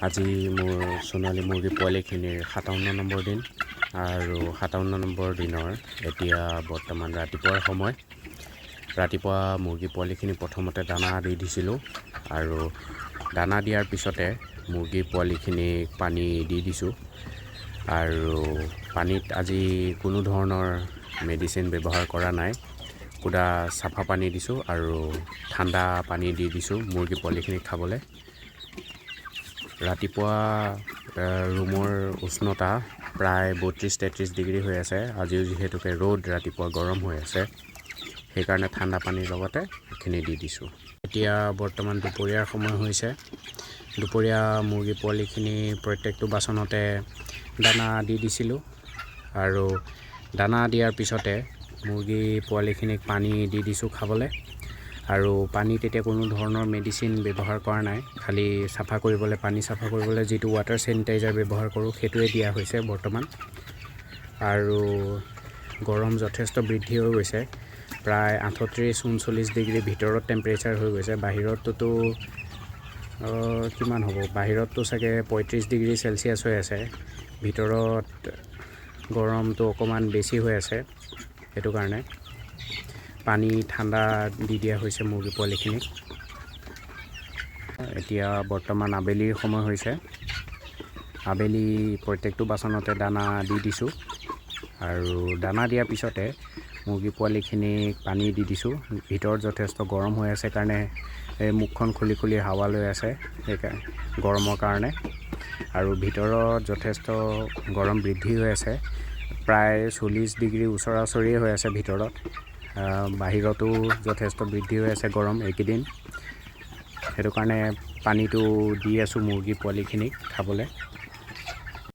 আজি মোৰ সোণালী মুৰ্গী পোৱালিখিনিৰ 57 নম্বৰ দিন আৰু 57 নম্বৰ দিনৰ এতিয়া বৰ্তমান ৰাতিপুৱাৰ সময়। ৰাতিপুৱা মুৰ্গী পোৱালিখিনি প্ৰথমতে দানা দি দিছিলোঁ আৰু দানা দিয়াৰ পিছতে মুৰ্গী পোৱালিখিনিক পানী দি দিছোঁ। আৰু পানীত আজি কোনো ধৰণৰ মেডিচিন ব্যৱহাৰ কৰা নাই, সুদা চাফা পানী দিছোঁ আৰু ঠাণ্ডা পানী দি দিছোঁ মুৰ্গী পোৱালিখিনিক খাবলৈ। ৰাতিপুৱা ৰুমৰ উষ্ণতা প্ৰায় 32-33 ডিগ্ৰী হৈ আছে। আজিও যিহেতুকে ৰ'দ ৰাতিপুৱা গৰম হৈ আছে, সেইকাৰণে ঠাণ্ডা পানীৰ লগতে এইখিনি দি দিছোঁ। এতিয়া বৰ্তমান দুপৰীয়াৰ সময় হৈছে। দুপৰীয়া মুৰ্গী পোৱালিখিনি প্ৰত্যেকটো বাচনতে দানা দি দিছিলোঁ আৰু দানা দিয়াৰ পিছতে মুৰ্গী পোৱালিখিনিক পানী দি দিছোঁ খাবলৈ। আৰু পানীত এতিয়া কোনো ধৰণৰ মেডিচিন ব্যৱহাৰ কৰা নাই, খালি চাফা কৰিবলৈ, পানী চাফা কৰিবলৈ যিটো ৱাটাৰ চেনিটাইজাৰ ব্যৱহাৰ কৰোঁ, সেইটোৱে দিয়া হৈছে বৰ্তমান। আৰু গৰম যথেষ্ট বৃদ্ধি হৈ গৈছে, প্ৰায় 38-39 ডিগ্ৰী ভিতৰত টেম্পাৰেচাৰ হৈ গৈছে। বাহিৰতটোতো কিমান হ'ব? বাহিৰততো চাগে 35 ডিগ্ৰী চেলচিয়াছ হৈ আছে। ভিতৰত গৰমটো অকণমান বেছি হৈ আছে, সেইটো কাৰণে পানী ঠাণ্ডা দি দিয়া হৈছে মুৰ্গী পোৱালিখিনিক। এতিয়া বৰ্তমান আবেলিৰ সময় হৈছে। আবেলি প্ৰত্যেকটো বাচনতে দানা দি দিছোঁ আৰু দানা দিয়াৰ পিছতে মুৰ্গী পোৱালিখিনিক পানী দি দিছোঁ। ভিতৰত যথেষ্ট গৰম হৈ আছে কাৰণে এই মুখখন খুলি খুলি হাৱা লৈ আছে, সেইকাৰণে গৰমৰ কাৰণে। আৰু ভিতৰত যথেষ্ট গৰম বৃদ্ধি হৈ আছে, প্ৰায় 40 ডিগ্ৰী ওচৰা ওচৰিয়ে হৈ আছে ভিতৰত। বাহিৰতো যথেষ্ট বৃদ্ধি হৈ আছে গৰম এইকেইদিন, সেইটো কাৰণে পানীটো দি আছোঁ মুৰ্গী পোৱালিখিনিক খাবলৈ।